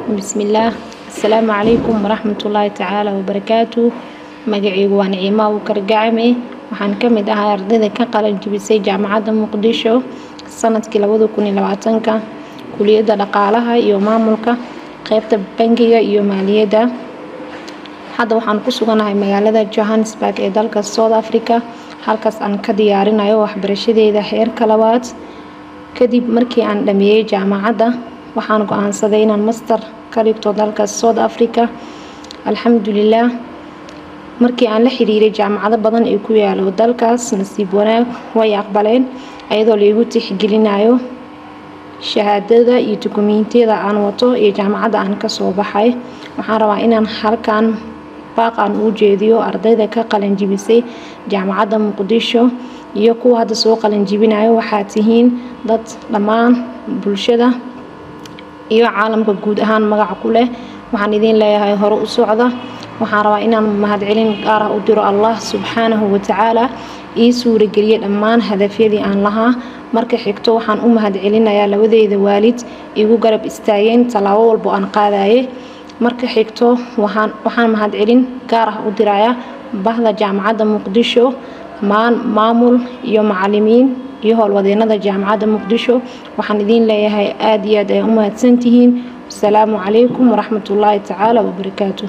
Bismillaah. Asalaamu calaykum waraxmatullaahi tacaala wabarakaatu. Magacaygu waa Naciimo Abuukar Gacame. Waxaan ka mid ahay ardayda ka qalin jebisay Jaamacadda Muqdisho sanadkii 2020-ka, kuliyadda dhaqaalaha iyo maamulka, qeybta bangiga iyo maaliyadda. Hadda waxaan ku suganahay magaalada Johannesburg ee dalka South Africa, halkaas aan ka diyaarinayo waxbarashadeeda heerka labaad. Kadib markii aan dhameeyey jaamacadda, waxaan go-aansaday inaan master ka dhigto dalka South Africa. Alxamdulilah, markii aan la xiriiray jaamacado badan ee ku yaalo dalkaas, nasiib wanaag way aqbaleen, ayadoo laigu tixgelinayo shahaadada iyo dukumiintiyada aan wato iyo jaamacadda aan kasoo baxay. Waxaan rabaa inaan halkan baaq aan u jeediyo ardayda ka qalin jebisay Jaamacadda Muqdisho iyo kuwa hadda soo qalin jebinayo. Waxaa tihiin dad dhammaan bulshada iyo caalamka guud ahaan magaca ku leh. Waxaan idiin leeyahay, hore u socda. Waxaan rabaa inaan mahadcelin gaar ah u diro Allah subxaanahu watacaala ii suurageliyey dhammaan hadafyadii aan lahaa. Marka xigto, waxaan u mahadcelinayaa labadeyda waalid igu garab istaageen tallaabo walbo aan qaadaye. Marka xigto, waxaan mahadcelin gaar ah u dirayaa bahda Jaamacadda Muqdisho, dhammaan maamul iyo macalimiin iyo howlwadeenada Jaamacadda Muqdisho. Waxaan idiin leeyahay, aada iyo aad ay u mahadsantihiin. Wasalaamu calaykum waraxmatullaahi tacaala wabarakaatu.